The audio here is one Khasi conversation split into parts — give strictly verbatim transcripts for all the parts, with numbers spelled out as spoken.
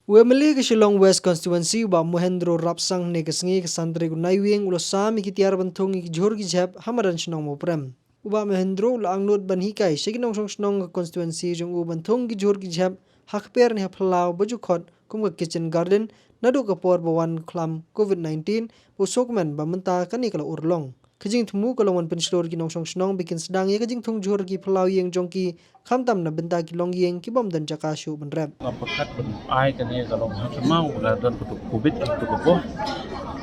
U M L A ka Shillong West Constituency, u Bah Mohendro Rapsang, ne ka sngi ka san tarik u Naiwieng u la sam ïa ki tiar ban thung ïa ki jhur ki jhep ha madan shnong Mawprem. U Bah Mohendro u la angnud ban hikai sha ki nongshong shnong ka constituency jong u ban thung ki jhur ki jhep ha kper ne ha phyllaw ba ju khot kum ka kitchen garden, naduh ka por ba wan khlam covid nineteen, ba u sngewkmen ba mynta kane ka la urlong. Ka jingthmu ka long ban pynshlur ki nongshong shnong ba kin sdang ïa ka jingthung jhur ki phyllaw ïing jong ki, khamtam na bynta ki longïing ki bym don jaka shuh ban rep. Nga pyrkhat ban ai kane ka long ha ka maw la don ka tuk covid ha tuk ka por.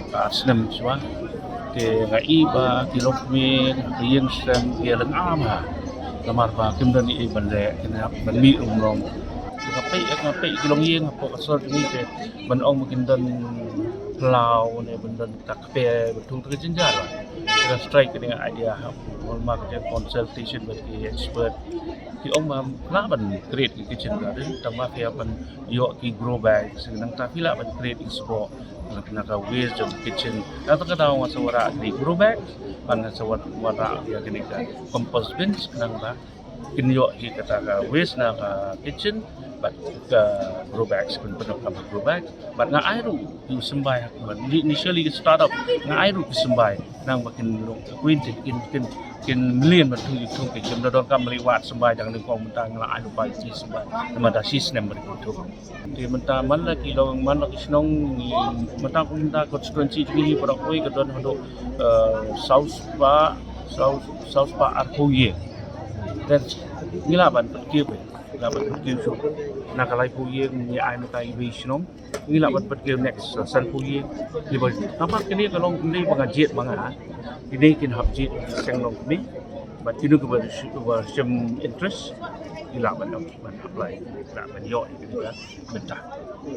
Ka ar snem shuwa. Te nga i ba ki longkmie ka ïing snem ki leng am ha. Namar ba kim don i ban leh, kin hap ban mih um long. Nga peit, nga peit ki longïing hapoh ka sor jong ngi te ban ong ba kin don phyllaw ne ban don ka kper ba thung te ka jynjar ba. Kita strike kane nga idea ha, ma ka consultation bad ki expert. Ki ong ba lah ban create ki kitchen garden, tang ba ki ban ïoh ki grow bag, nangta ki lah ban create ki sboh na ka waste jong kitchen. Nangta ka daw nga sa wanrah ki grow bag, ban nga sa wanrah ïa kine ka compost bins, nangta kin ïoh hi kata ka waste na ka kitchen, bad ka grow bags, kin pyndonkam ha grow bag. Bad nga ai ruh ki symbai ha, bad initially ki start up, nga ai ruh ki symbai, nang ba kin long acquainted, kin, kin, kin mlien ban thung ïa ki thung, ki kim da donkam mlien wat symbai dang nyngkong, mynta nga la ai ruh ba ki symbai, namar da shi snem ba ki thung. Te mynta man la ki long, man la ki shnong, mynta kum mynta constituency jong ngi para poi ka don haduh, eh, saw spah, saw, saw spah arphew ïing. Then ngi lah ban pynkiew, ngi lah ban pynkiew shuh. Na ka laiphew ïing ngi ai mynta iwei i shnong, ngi lah ban pynkiew next, uh, sanphew ïing. Ngi ba, namar kane ka long ym dei ba nga jied ba nga, kine kin hap jied seng longkmie. Bad kino kiba, ba shim interest, ngi lah ban, ban apply, ngi lah ban ïoh ïa kane ka bynta.